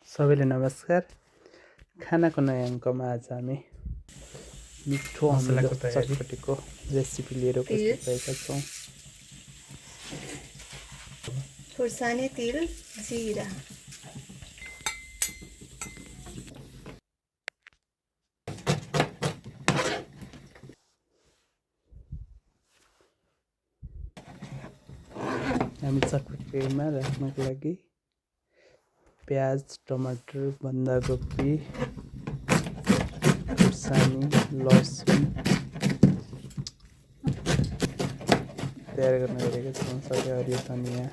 सबैले नमस्कार। खानाको नयाँ अङ्कमा आज हामी मिठो अमिलो चटपटीको रेसिपी लिएर उपस्थित भएका छौँ। खुर्सानी, तिल, जिरा। हामी चटपटीमा राख्नको लागि प्याज, टमाटर, बन्दाकोपी, खुर्सानी, लसुन तयार गर्न गइरहेका छौँ। साथै हरियो धनियाँ,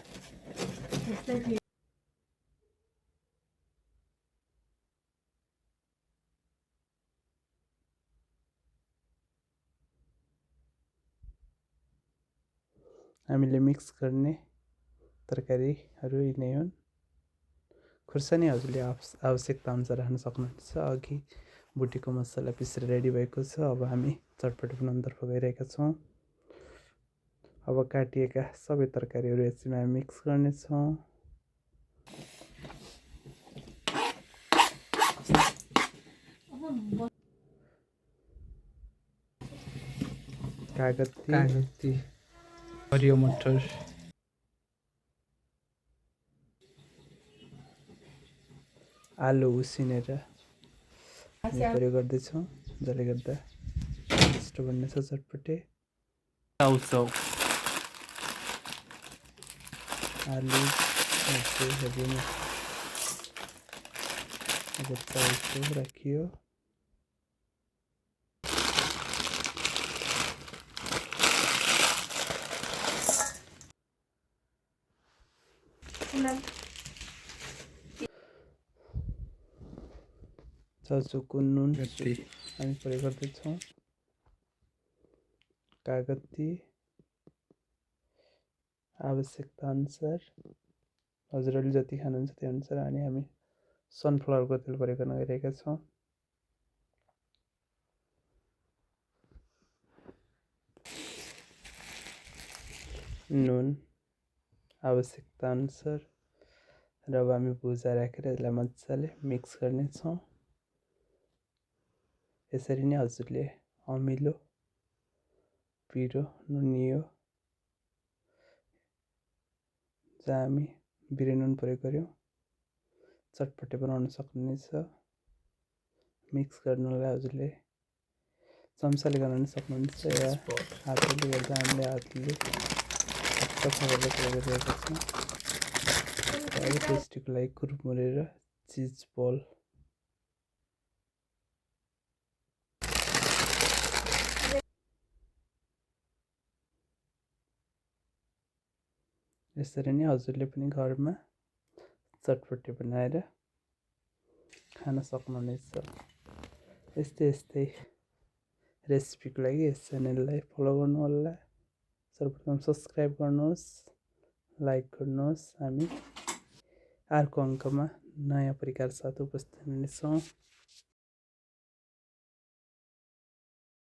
हामीले मिक्स गर्ने तरकारीहरू यिनै हुन्। खुर्सानी हजुरले आवश्यकता अनुसार राख्न सक्नुहुन्छ। अघि भुटेको मसला पिसेर रेडी भएको छ। अब हामी चटपटी बनाउनतर्फ गइरहेका छौँ। अब काटिएका सबै तरकारीहरू यसमा हामी मिक्स गर्नेछौँ। कागती, हरियो मटर, आलु उसिनेर हामी प्रयोग गर्दैछौँ, जसले गर्दा स्वादिष्ट बन्नेछ चटपटे। चाउचाउ, आलु चाउचाउ राखियो। चाउचाउको नुन हामी प्रयोग गर्दैछौँ। कागती आवश्यकता अनुसार हजुरहरूले जति खानुहुन्छ त्यही अनुसार हामी सनफ्लावरको तेल प्रयोग गर्न गइरहेका छौँ। नुन आवश्यकता अनुसार र अब हामी भुजा राखेर यसलाई मजाले मिक्स गर्नेछौँ। यसरी नै हजुरले अमिलो, पिरो, नुनियो जहाँ हामी बिरे नुन प्रयोग गऱ्यौँ चटपटे बनाउन सक्नुहुनेछ। मिक्स गर्नलाई हजुरले चम्चाले गर्न पनि सक्नुहुन्छ या हातले गर्दा हामीले हातले सफा गरेर प्रयोग गरिरहेका छौँ। अब टेस्टीको लागि कुरमुरे र चिज बल यसरी नै हजुरले पनि घरमा चटपटी बनाएर खान सक्नुहुनेछ। यस्तै रेसिपीको लागि यस च्यानललाई फलो गर्नुहोला। सर्वप्रथम सब्सक्राइब गर्नुहोस्, लाइक गर्नुहोस्। हामी अर्को अङ्कमा नयाँ परिकार साथ उपस्थित हुनेछौँ।